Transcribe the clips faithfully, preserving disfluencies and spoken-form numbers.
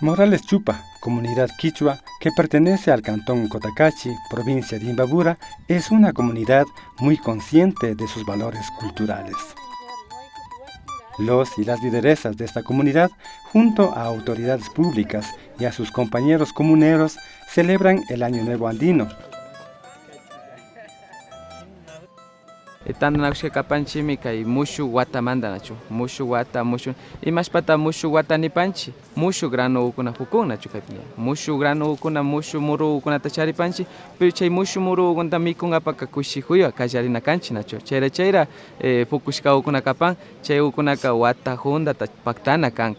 Morales Chupa, comunidad quichua que pertenece al cantón Cotacachi, provincia de Imbabura, es una comunidad muy consciente de sus valores culturales. Los y las lideresas de esta comunidad, junto a autoridades públicas y a sus compañeros comuneros, celebran el Año Nuevo Andino. Eh, tantanakushka kapanchimi kay mushuk watamanta, nachu. Mushuk wata, mushuk, imashpata mushuk wata nipanchi, mushuk granokuna pukun, nachu, kaypi ña. Mushuk granokuna, mushuk murukunata charipanchi, pero chay mushuk murukunata mikunkapaka kushikuywan kallarina kanchi, nachu. Chayra, chayra, eh, pukushkakuna kapan, chaykunaka wata huntata paktana kan.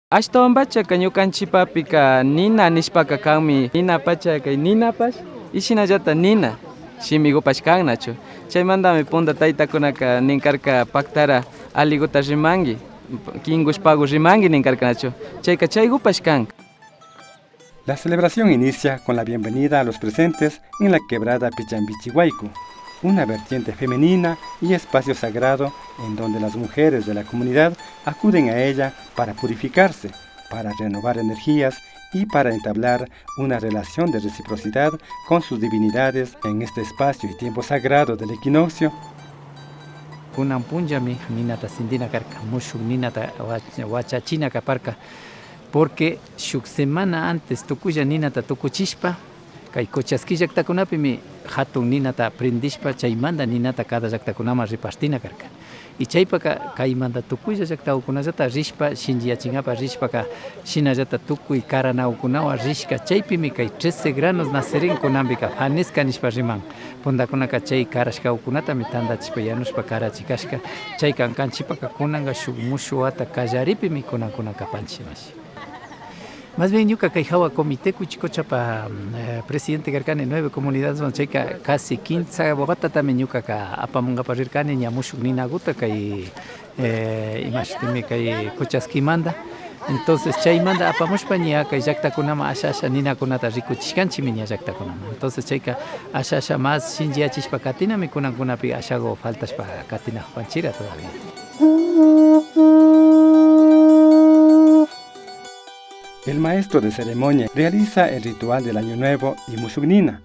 Ashtawanpachaka ñukanchipapika nina nishpaka kanmi, nina pacha kay ninapash, y shinallata nina shimikupash kan, nachu. Chaymantami punta taytakunaka nin karka, paktara allikuta rimanki, kinkushpaku rimanki nin karka, nachu. Chayka chaykupash kan. La celebración inicia con la bienvenida a los presentes en la quebrada Pichambichi Huayco, una vertiente femenina y espacio sagrado en donde las mujeres de la comunidad acuden a ella para purificarse, para renovar energías y para entablar una relación de reciprocidad con sus divinidades. En este espacio y tiempo sagrado del equinoccio, kunan punllami ninata sintina karka, mushuk ninata wach-, wachachina kaparka, porque shuk semana antes tukuylla ninata tukuchishpa, kay Cochasquí llaktakunapimi hatun ninata prendishpa, chaymanta ninata cada llaktakunaman repartina karka. Y chaypaka kaymanta tukuylla llaktakukunallata rishpa, shinchiyachinkapak rishpaka, shinallata tukuy karanakukunawan rishka, chaypimi kay trece granos nacerin, kunanpika fanesca nishpa riman. Puntakunaka chay karashkakunatami tantachishpa yanushpa karachi kashka. Chayka ñukanchipaka kunanka shuk mushuk wata kallaripimi kunankuna kapanchik, mashi. Más bien ñuka kay hawa comité Cuchicochapa, mm, eh, presidente karkani nueve comunidadeswan, chayka casi kimsa watatami ñukaka apamunkapa rirkani ña mushuk ninakuta kay, eh, imashutinmi kay Cochasquímanta. Entonces chaymanta apamushpa ña kay llaktakunaman asha asha ninakunata rikuchishkanchikmi ña llaktakunaman. Entonces chayka asha asha más shinchiyachishpa katinami kunankunapi ashaku faltashpa katinakupanchikra todavía. El maestro de ceremonia realiza el ritual del Año Nuevo y Mushuk Nina,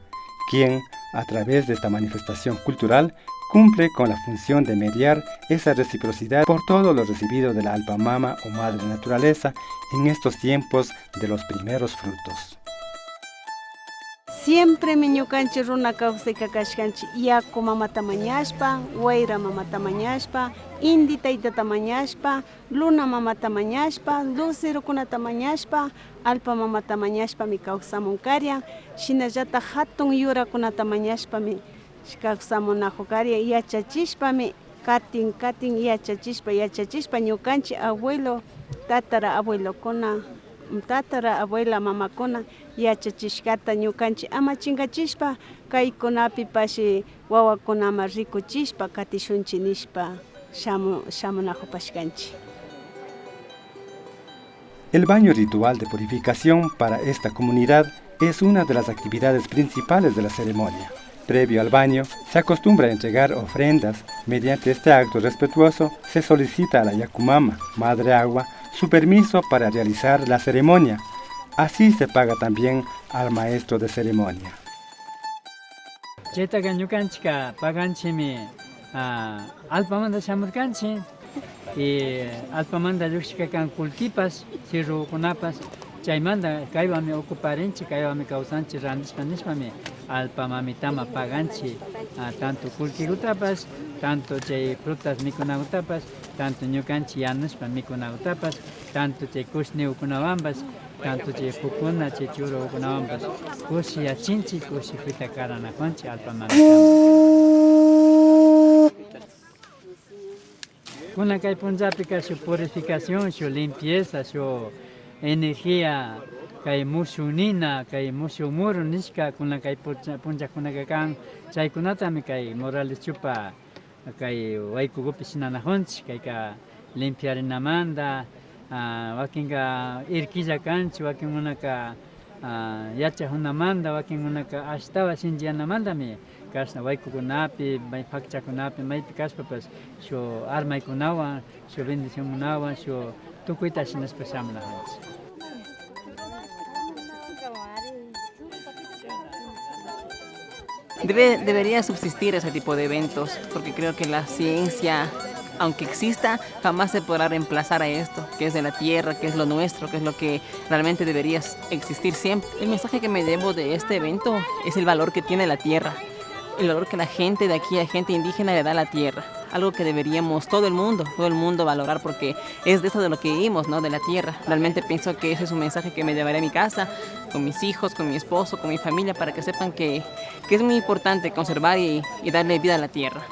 quien, a través de esta manifestación cultural, cumple con la función de mediar esa reciprocidad por todo lo recibido de la Alpa Mama o Madre Naturaleza en estos tiempos de los primeros frutos. Siempremi ñukanchik runa kawsayka kashkanchik yaku mamata mañashpa, wayra mamata mañashpa, inti taytata mañashpa, luna mamata mañashpa, lucerokunata mañashpa, allpa mamata mañashpami kawsamun karian. Shinallatak hatun yurakunata mañashpami kawsamunaku karian. Yachachishpami katin, katin, yachachishpa, yachachishpa ñukanchik abuelo, tatara abuelokuna, tatara abuela mamakuna yachachishkata ñukanchik ama chinkachishpa, kaykunapipash wawakunaman rikuchishpa katishunchik nishpa shamu-, shamunakupashkanchik. El baño ritual de purificación para esta comunidad es una de las actividades principales de la ceremonia. Previo al baño, se acostumbra a entregar ofrendas. Mediante este acto respetuoso, se solicita a la Yakumama, Madre Agua, su permiso para realizar la ceremonia. Así se paga también al maestro de ceremonia. Chaytaka ñukanchikka paganchikmi, ah, allpamanta shamurkanchik, y allpamanta llukshishka kan kullkipash, cerrokunapash, chaymanta kaywanmi ocuparinchik, kaywanmi kawsanchik randishpa nishpami allpa mamitama paganchik, ah, tanto kullkikutapash, tanto chay frutas mikunakutapash, tanto ñukanchik yanushpa mikunakutapash, tanto chay kushnikukunawanpash, tanto chay pukuna, chay churukunawanpash kushiyachinchik, kushikuyta karanakunchik allpa mamitama. Kunan kay punllapika shuk purificación, shuk limpieza, shuk energía, kay mushuk nina, kay mushuk muru nishka kunan kay puncha-, punllakunaka kan, chaykunatami kay Morales Chupa kay waykukupi shinanakunchik, kayka limpiarinamanta, ah, wakinka irkilla kanchik, wakinkunaka, ah, yachakunamanta, wakinkunaka ashtawan shinchiyanamantami kashna waykukunapi, may pakchakunapi, maypi kashpapash shuk armaykunawan, shuk bendicionkunawan, shuk tukuyta shinashpa shamunakunchik. Debe, debería subsistir ese tipo de eventos, porque creo que la ciencia, aunque exista, jamás se podrá reemplazar a esto, que es de la tierra, que es lo nuestro, que es lo que realmente debería existir siempre. El mensaje que me llevo de este evento es el valor que tiene la tierra, el valor que la gente de aquí, la gente indígena, le da a la tierra, algo que deberíamos todo el mundo, todo el mundo valorar, porque es de eso de lo que vivimos, ¿no? De la tierra. Realmente pienso que ese es un mensaje que me llevaré a mi casa, con mis hijos, con mi esposo, con mi familia, para que sepan que, que es muy importante conservar y, y darle vida a la tierra.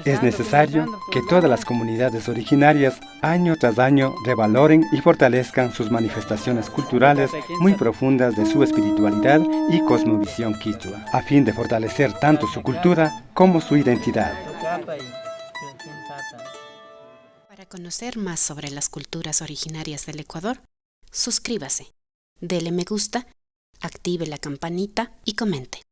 Es necesario que todas las comunidades originarias año tras año revaloren y fortalezcan sus manifestaciones culturales muy profundas de su espiritualidad y cosmovisión quichua, a fin de fortalecer tanto su cultura como su identidad. Para conocer más sobre las culturas originarias del Ecuador, suscríbase, dele me gusta, active la campanita y comente.